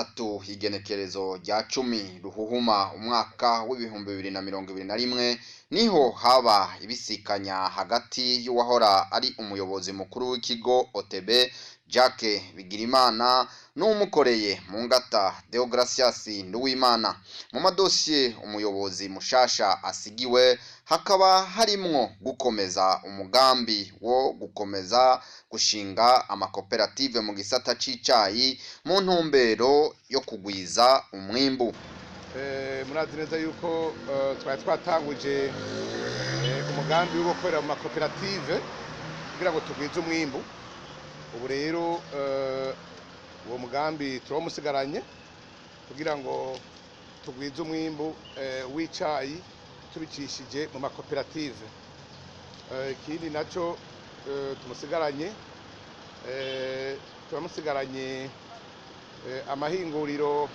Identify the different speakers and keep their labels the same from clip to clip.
Speaker 1: Gatatu igenekerezo rya 10 Ruhuhuma umwaka w'2021, niho haba ibisikanya hagati y'uwahora ari umuyobozi mukuru w'ikigo OTB Jacques Bigirimana n'umukoreye mu ngata Deogratias Nduwimana. Mu madosiye umuyobozi mushasha asigiwe hakaba harimwo gukomeza umugambi wo gukomeza gushinga amakoperative mu gisata c'icayi mu ntumbero yo kugwiza umwimbu.
Speaker 2: Murazi neza yuko twari twatanguje umugambi wo gukorera mu makoperative kugira ngo tugwize umwimbu. Ubu rero uwo mugambi turawumusigaranye kugira ngo tugwize umwimbu w'icayi tubicishije mu makoperative. Ikindi nacyo tumusigaranye, turamusigaranye amahinguriro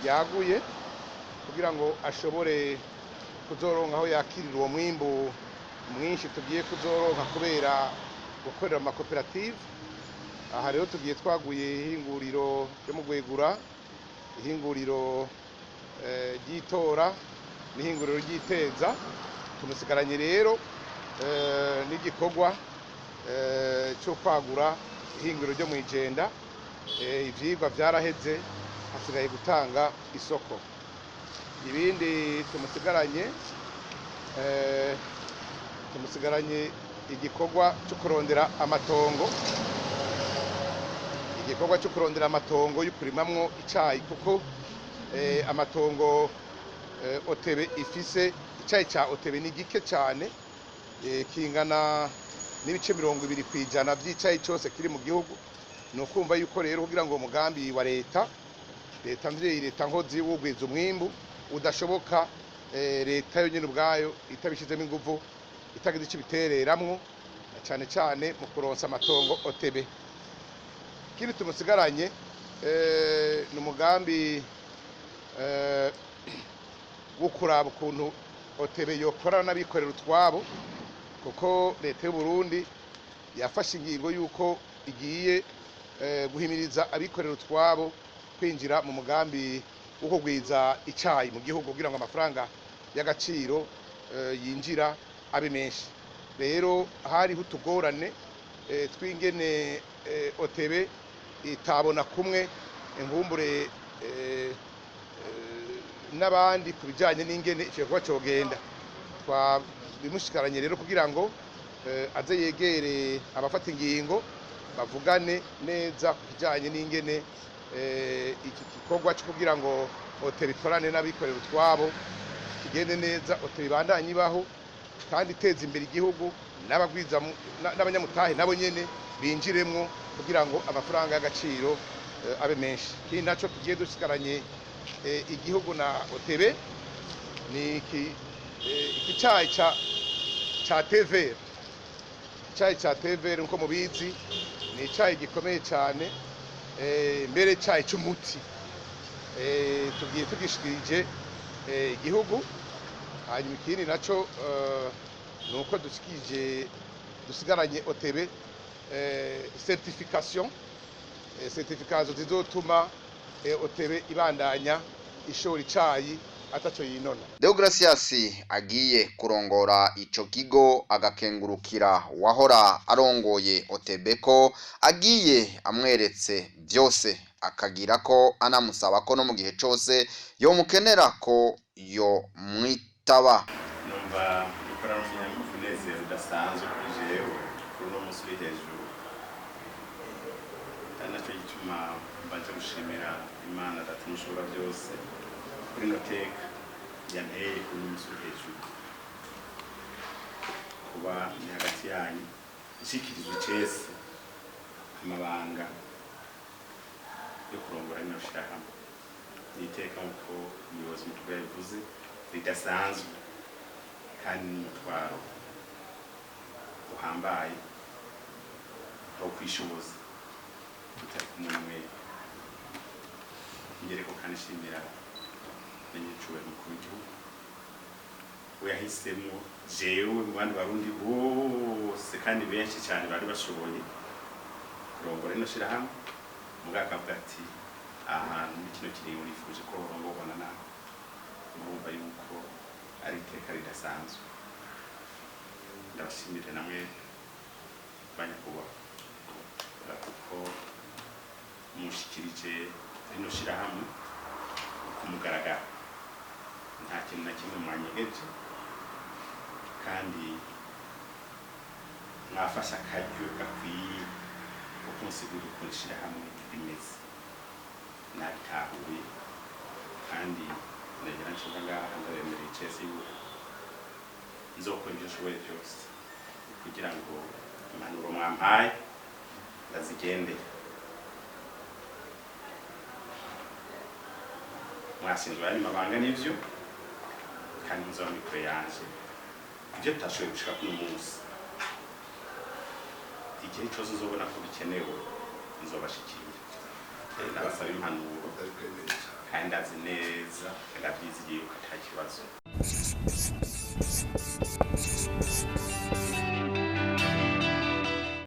Speaker 2: yaguye kugira ngo ashobore kuzoronka aho yakirira uwo mwimbu mwinshi tugiye kuzoronka kubera gukorera mu makoperative. Aha rero tugiye twaguye ihinguriro ryo mu Gwegura, ihinguriro ry'itora n'ihinguriro ry'iteza. Tumusigaranye rero n'igikorwa cyo kwagura ihinguriro ryo mu Ijenda. Ivyigwa vyaraheze, hasigaye gutanga isoko. Ibindi tumusigaranye, tumusigaranye igikorwa cyo kurondera amatongo, igikorwa cyo kurondera amatongo yo kurimamwo icayi, kuko amatongo OTB ifise, icayi ca OTB ni gike cyane, kingana n'ibice 20% by'icayi cyose kiri mu gihugu. Ni ukumva yuko rero kugira ngo umugambi wa leta, leta mvyeyi, leta nkozi, wugwiza umwimbu udashoboka leta yonyine ubwayo itabishizemo inguvu, itagize ico ibitereramwo, na cane cane mu kuronsa amatongo OTB. Ikindi tumusigaranye ni umugambi wo kuraba ukuntu OTB yokorana n'abikorera utwabo, kuko leta y'u Burundi yafashe ingingo y'uko igiye guhimiriza abikorera utwabo kwinjira mu mugambi wo kugwiza icayi mu gihugu kugira ngo amafaranga y'agaciro yinjira abe menshi. Rero hariho utugorane tw'ingene OTB itabona kumwe inkumbure n'abandi ku bijyanye n'ingene icyo gikorwa cogenda. Twabimushikaranye rero kugira ngo aze yegere abafata ingingo, bavugane neza ku kijyanye n'ingene iki gikorwa cyo kugira ngo OTB ikorane n'abikorera utwabo kigende neza, OTB ibandanye ibaho kandi iteza imbere igihugu, n'abagwiza n'abanyamutahe nabo nyene binjiremwo kugira ngo amafaranga y'agaciro abe menshi. Ikindi naco tugiye dusigaranye igihugu na OTB ni iki cayi ca thé vert. Icayi ca thé vert, nkuko mubizi, ni icayi gikomeye cyane, mbere icayi c'umuti. Tugiye tugishikirije igihugu. Hanyuma ikindi naco ni uko dushikije, dusigaranye OTB certification, certification zizotuma OTB ibandanya ishora icayi ataco yinona.
Speaker 1: Deogratias agiye kurongora ico kigo agakengurukira uwahora arongoye OTB ko agiye amweretse byose, akagira ko anamusaba ko no mu gihe cose yomukenera ko yo mwitaba.
Speaker 3: Numva gukora umunezero udasanzwe kuri jewe kuri uno munsi uri hejuru, ari nacyo gituma mbanje gushimira Imana Data Mushobora Byose kuri ino teka yanteye kuri uno munsi uri hejuru, kuba ndi hagati yanyu nshikirijwe icese amabanga yo kurongora rino shirahamwe. Ni iteka, nk'uko umuyobozi mukuru yabivuze, ridasanzwe kandi n'umutwaro uhambaye wo kwishoboza tutari kumwe na mwebwe. Ngereko kandi nshimira na nyiricubahiro umukuru w'igihugu, we yahisemo jewe mu bandi Barundi bose kandi benshi cyane bari bashoboye kurongora rino shirahamwe, mugabo akavuga ati Ahantu muri kino kiringo nifuje ko horongorwa na nawe, murumva yuko ari iteka ridasanzwe. Ndabashimire namwe banyakubahwa kuko mushikirije rino shirahamwe ku mugaragaro, nta kintu na kimwe mwanyegeje, kandi mwafashe akaryo gakwiye ko kunsigura ukuntu ishirahamwe rimeze. Nabitahuye kandi ndagira nshinga ngaha ndabemereye icese yuko nzokora ibyo nshoboye byose kugira ngo impanuro mwampaye ndazigendere. Mwashinzwe ayandi mabanga n'ivyo, kandi nzoba mikoro yanje ibyo tutashoboye gushika kuno munsi. Igihe cyose nzobona ko bikenewe nzobashikira, ndabasaba impanuro,
Speaker 2: Ndabikwemereye cyane.
Speaker 3: Kandi ndazi neza, ndavyizigiye ko ata kibazo.